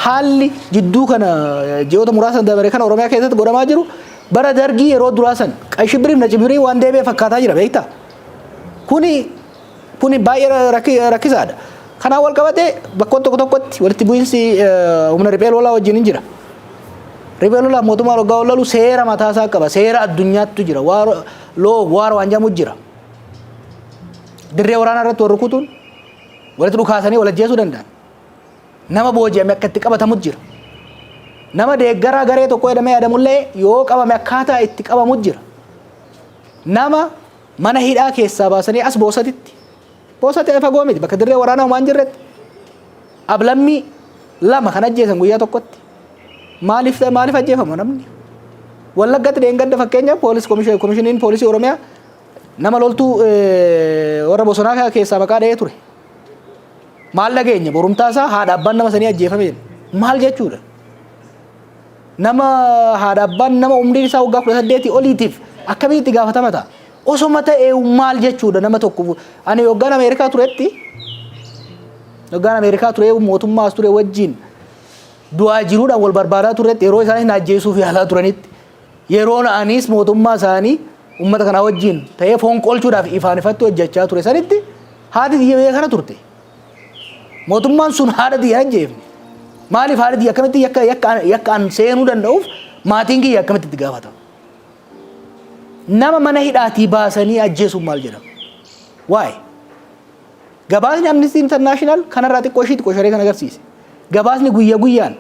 Haalli jidduu kana ji'oota muraasa dabare kana Oromiyaa keessatti godhamaa jiru bara Dargii yeroo duraa san qay shibbiriif na cibirii waan deebi'e fakkaataa jira, beektaa. Kuni baay'ee rakkisaadha. Kanaan wal qabatee bakkoota tokko tokkotti walitti bu'iinsi humna riphee lolaa wajjin hin jira. Riphee lolaa mootummaa waggaa wal lolu seera mataasaa qaba. Seera addunyaattu jira. War law war waan jedhamu jira. Dirree waraanaa irratti wal rukutuun, walitti dhukaasanii wal ajjeesuu danda'an. Nama booji'ame akka itti qabatamutu jira. Nama deeggaraa garee tokko jedhamee yaadamullee yoo qabame akkaataa itti qabamutu jira. Nama mana hidhaa keessaa baasanii as Boosatitti. Boosatti fagoo miti, bakka dirree waraanaa homaa hin jirretti. Ablammii lama kan ajjeesan guyyaa tokkotti. Maaliif ajjeefama namni? Wallaggatti dheengadda fakkeenyaaf poolis komishiniin poolisii Oromiyaa nama loltuu warra bosonaa keessaa maqaa dhahee ture. Maal dhageenya? Borumtaa isaa haadha abbaan nama sanii ajjeefame jedhe. Maal jechuudha? Nama haadha abbaan nama umriin isaa waggaa 18 oliitiif akkamitti gaafatama ta'a? Osoma ta'ee maal jechuudha nama tokko? Ani waggaan Ameerikaa turetti, waggaan Ameerikaa ture, mootummaa as ture wajjin du'aa jiruudhaan wal barbaadaa turretti, yeroo isaanis na ajjeesuuf yaalaa turanitti, yeroon anis mootummaa isaanii uummata kanaa wajjin ta'ee foon qolchuudhaaf ifaan ifatti hojjechaa ture sanitti haati tiyya biyya kana turte. Mootummaan sun haadha tiyya hin ajjeefne. Maaliif haadha tiyya akkamitti yakka an seenuu danda'uuf maatiin kiyya akkamitti itti gaafatama? Nama mana hidhaatii baasanii ajjeesuun maal jedhama? Waa'ee. Gabaasni Amnesty International kanarraa xiqqoo ishii xiqqoo sharee kan agarsiise. Gabaasni guyya guyyaan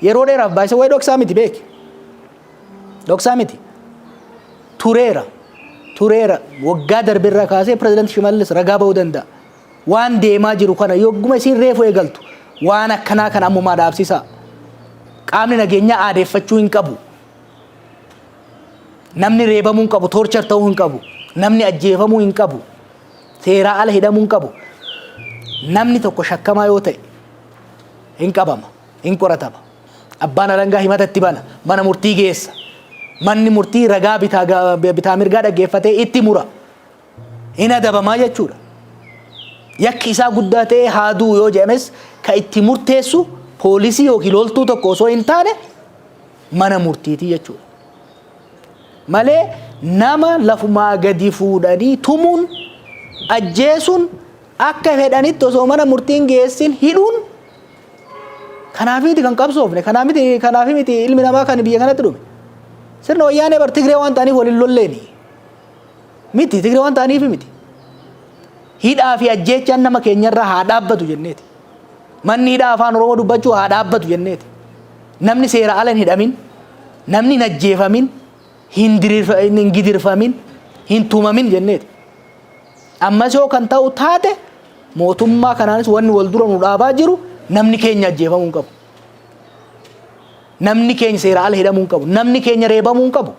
yeroo dheeraaf baay'isa wayii dhoksaa miti, beeki. Dhoksaa miti. Tureera. Tureera. Waggaa darbirraa kaasee Pireezidant Shimallis ragaa ba'uu danda'a. Waan deemaa jiru kana yogguma isiin reefu eegaltu waan akkanaa kana ammumaa dhaabsisaa. Qaamni nageenyaa aadeeffachuu hin qabu. Namni reebamuu hin qabu, torture ta'uu hin qabu. Namni ajjeefamuu hin qabu. Seeraa ala hidhamuu hin qabu. Namni tokko shakkamaa yoo ta'e hin qabama, hin qoratama. Abbaan alangaa himata itti bana, mana murtii geessa. Manni murtii ragaa bitaa mirgaa dhaggeeffatee itti mura. Hin adabamaa jechuudha. Yakki isaa guddaa ta'ee haa du'u yoo jedhames kan itti murteessu poolisii yookiin loltuu tokko osoo hin taane mana murtiitii jechuudha. Malee nama lafumaa gadi fuudhanii tumuun, ajjeesuun, akka fedhanitti osoo mana murtiin geessin hidhuun, kanaaf miti kan qabsoofne, kanaaf miti ilmi namaa kan biyya kanatti dhume. Sirna Wayyaanee bar Tigree waan ta'aniif waliin lolleeni. Miti, Tigree waan ta'aniif miti. Hidhaa fi ajjeechaan nama keenyarraa haa dhaabbatu jenneeti. Manni hidhaa afaan Oromoo dubbachuu haa dhaabbatu jenneeti. Namni seera ala hin hidhamin, namni hin ajjeefamin, hin gidirfamin, hin tumamin jenneeti. Ammas yoo kan ta'u taate mootummaa kanaanis wanni wal dura nu dhaabaa jiru namni keenya ajjeefamuu hin qabu. Namni keenya seera ala hidhamuu hin qabu. Namni keenya reebamuu hin qabu.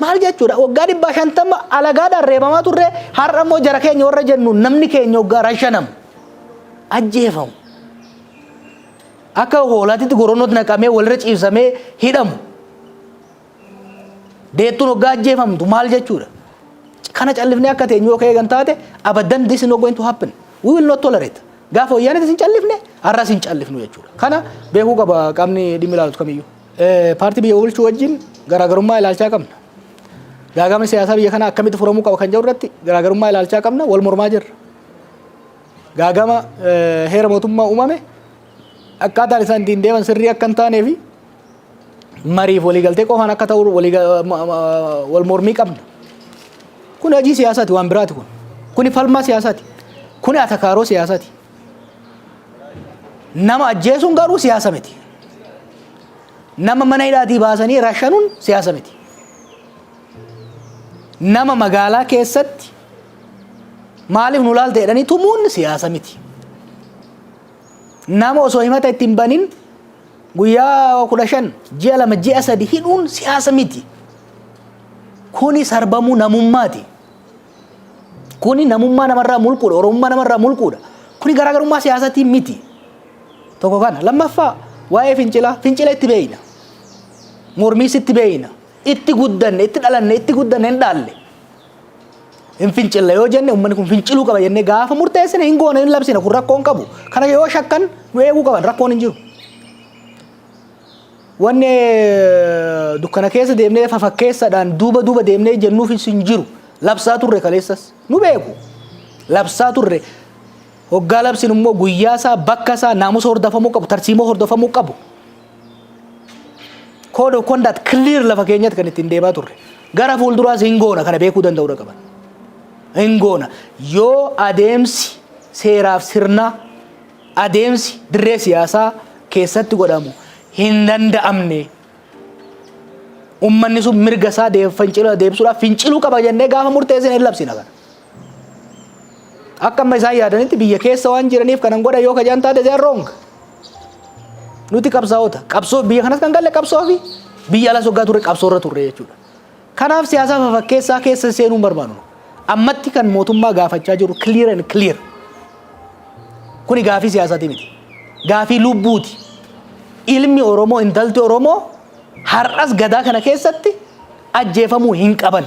Maal jechuudha? Waggaa 150 alagaadhaan reebamaa turre, har'a immoo jara keenya warra jennu namni keenya waggaa rashanamu, ajjeefamu. Akka hoolaatitti goronootti naqamee walirra ciibsamee hidhamu. Deettuun waggaa ajjeefamtu maal jechuudha? Kana callifnee akka teenyu yoo eegan taate, abadan, this is not going to happen. We will not tolerate. Gaafa Wayyaanetis hin callifne, har'as hin callifnu jechuudha. Kana beekuu qaba qaamni dhimmi ilaalutu kamiyyuu. Paartii biyya bulchuu wajjin garaagarummaa ilaalchaa qabna. Gaagamni siyaasaa biyya kanaa akkamitti furamuu qaba kan jedhu irratti garaagarummaa ilaalchaa qabna, wal mormaa jirra. Gaagama heera mootummaa uumame akkaataan isaan ittiin deeman sirrii akka hin taanee fi mariif waliigaltee qofaan akka ta'u wal mormii qabna. Kun hojii siyaasaati, waan biraati kun. Kuni falmaa siyaasaati. Kuni atakaaroo siyaasaati. Nama ajjeesuun garuu siyaasa miti. Nama mana hidhaatii baasanii rashanuun siyaasa miti. Nama magaalaa keessatti maaliif nu laalte jedhanii tumuun siyaasa miti. Nama osoo himata ittiin banin guyyaa 15, ji'a 2, ji'a 3 hidhuun siyaasa miti. Kuni sarbamuu namummaati. Kuni namummaa namarraa mulquudha. Oromummaa namarraa mulquudha. Kuni garaagarummaa siyaasatii miti. Tokko kana. Lammaffaa, waa'ee fincilaa. Fincila itti beeyna. Mormiis itti beeyna. Itti guddanne, itti dhalanne, itti guddanne, hin dhaalle. Hin fincilla yoo jenne, uummanni kun finciluu qaba jennee gaafa murteessine hin goone, hin labsine, kun rakkoon qabu. Kana yoo shakkan nu eeguu qaban, rakkoon hin jiru. Wanni dukkana keessa deemnee fafakkeessaadhaan duuba duuba deemnee jennuuf hin jiru. Labsaa turre kaleessas nu beeku. Labsaa turre. Hoggaa labsin immoo guyyaa isaa, bakka isaa, naamusa hordofamuu qabu, tarsiimoo hordofamuu qabu. Code of conduct clear lafa keenyatti kan ittiin deemaa turre. Gara fuulduraas hin goona, kana beekuu danda'uu qaban. Hin goona. Yoo adeemsi seeraaf sirnaa, adeemsi dirree siyaasaa keessatti godhamu hin danda'amne, ummanni sun mirga isaa fincila deebisuudhaaf finciluu qaba jennee gaafa murteessine hin labsina kana. Akka amma isaan yaadanitti biyya keessa waan jiraniif kanan godha yoo kajaan taate, they are wrong. Nuti qabsaa'ota. Qabsoo biyya kanas kan galle qabsoo fi biyya alas waggaa turre qabsoo irra turre jechuudha. Kanaaf siyaasa fafakkeessaa keessa seenuu hin barbaannu. Ammatti kan mootummaa gaafachaa jiru clear and clear. Kuni gaafii siyaasaati miti. Gaafii lubbuuti. Ilmi Oromoo, intalti Oromoo har'as gadaa kana keessatti ajjeefamuu hin qaban.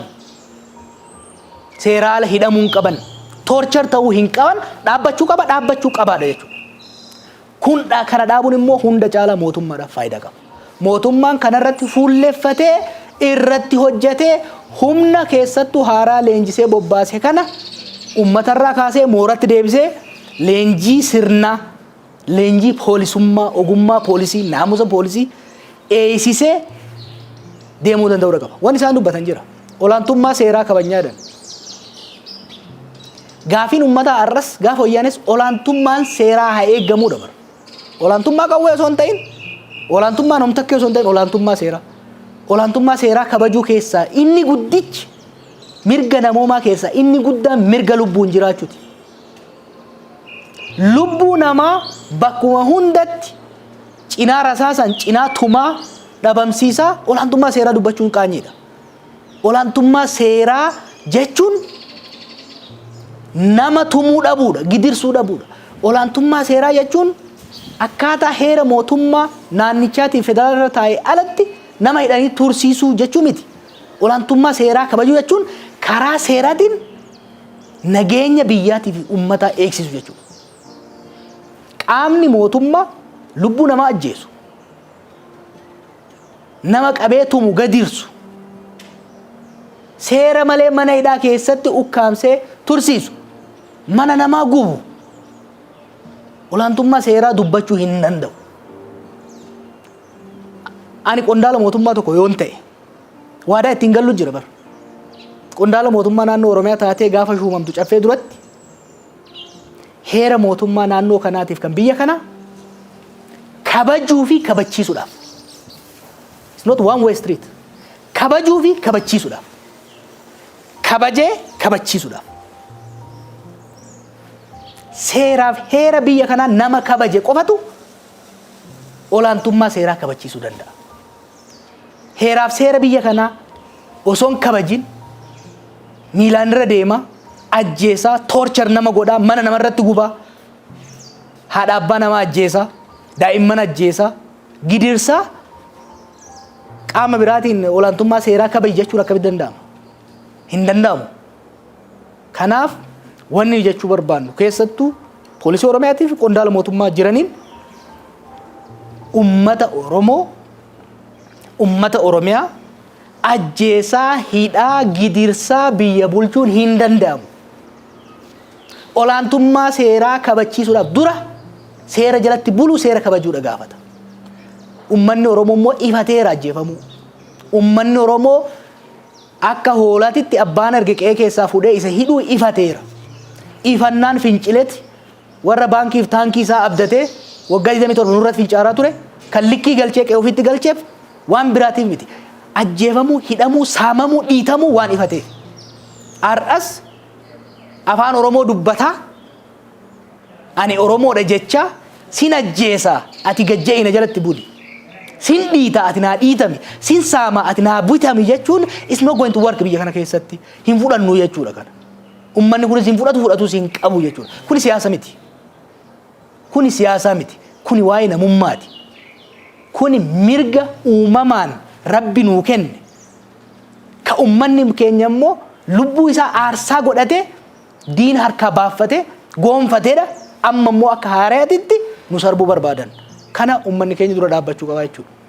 Seera ala hidhamuu hin qaban. Torture ta'uu hin qaban. Dhaabbachuu qaba, dhaabbachuu qabaadha jechuudha. Kun kana dhaabuun immoo hunda caalaa mootummaadhaaf faayidaa qaba. Mootummaan kanarratti fuulleeffatee irratti hojjetee humna keessattuu haaraa leenjisee bobbaase kana uummatarraa kaasee mooratti deebisee leenjii sirnaa, leenjii poolisummaa, ogummaa poolisii, naamusa poolisii eeysisee deemuu danda'uu qaba. Wanni isaan dubbatan jira. Olaantummaa seeraa kabajnyaadhaan. Gaafiin uummataa har'as gaafa wayyaanes olaantummaan seeraa haa eeggamuudha bara. Olaantummaa qawwee osoo hin ta'in, olaantummaa namtakkee osoo hin ta'in, olaantummaa seeraa. Olaantummaa seeraa kabajuu keessaa inni guddichi, mirga namoomaa keessaa inni guddaan mirga lubbuun jiraachuuti. Lubbuu namaa bakkuma hundatti cinaa rasaasan, cinaa tumaa dhabamsiisaa olaantummaa seeraa dubbachuun qaanyiidha. Olaantummaa seeraa jechuun nama tumuu dhabuudha, gidirsuu dhabuudha. Olaantummaa seeraa jechuun akkaataa heera mootummaa naannichaatiin federaala irra taa'e alatti nama hidhanii tursiisuu jechuu miti. Olaantummaa seeraa kabajuu jechuun karaa seeraatiin nageenya biyyaatii fi uummataa eegsisu jechuudha. Qaamni mootummaa lubbuu namaa ajjeesu, nama qabee tumu, gadirsu, seera malee mana hidhaa keessatti ukkaamsee tursiisu, mana namaa gubu, olaantummaa seeraa dubbachuu hin danda'u. Ani qondaala mootummaa tokko yoon ta'e waadaa ittiin gallu jira bara. Qondaala mootummaa naannoo Oromiyaa taatee gaafa shuumamtu caffee duratti heera mootummaa naannoo kanaatiif kan biyya kanaa kabajuu fi kabachiisuudhaaf. It's not one way street. Kabajuu fi kabachiisuudhaaf. Kabajee kabachiisuudhaaf. Seeraaf heera biyya kanaa nama kabaje qofatu olaantummaa seeraa kabachiisuu danda'a. Heeraaf seera biyya kanaa osoo hin kabajin miilaan irra deema, ajjeesaa, torture nama godhaa, mana namarratti gubaa, haadha abbaa namaa ajjeesaa, daa'imman ajjeesaa, gidirsaa, qaama biraatiin olaantummaa seeraa kabaji jechuun akkamitti danda'ama? Hin danda'amu. Kanaaf wanni jechuu barbaannu keessattuu poolisii Oromiyaatiif qondaala mootummaa jiraniin, ummata Oromoo, ummata Oromiyaa ajjeesaa, hidhaa, gidirsaa biyya bulchuun hin danda'amu. Olaantummaa seeraa kabachiisuudhaaf dura seera jalatti buluu, seera kabajuudha gaafata. Ummanni Oromoo immoo ifateera ajjeefamuu. Ummanni Oromoo akka hoolaatitti abbaan arge qe'ee keessaa fuudhee isa hidhuu ifateera. Ifannaan fincileeti warra baankiif taankii isaa abdatee waggaa 27 nurratti fincaaraa ture kan likkii galchee qe'ee ofiitti galcheef waan biraatiif miti. Ajjeefamuu, hidhamuu, saamamuu, dhiitamuu waan ifateef. Har'as afaan Oromoo dubbataa, ani Oromoodha jecha, sin ajjeesaa, ati gajja'ina jalatti buli. Sin dhiita, ati naa dhiitami, sin saama, ati naa bitami jechuun is not going to work biyya kana keessatti. Hin fudhannu jechuudha kana. Ummanni kunis hin fudhatu, fudhatus hin qabu jechuudha. Kuni siyaasa miti. Kuni siyaasaa miti. Kuni waa'ee namummaati. Kuni mirga uumamaan Rabbi nuu kenne. Ka ummanni keenya immoo lubbuu isaa aarsaa godhatee diina harkaa baaffatee goonfateedha. Amma immoo akka haaraatitti nu sarbuu barbaadan. Kana ummanni keenya dura dhaabbachuu qaba jechuudha.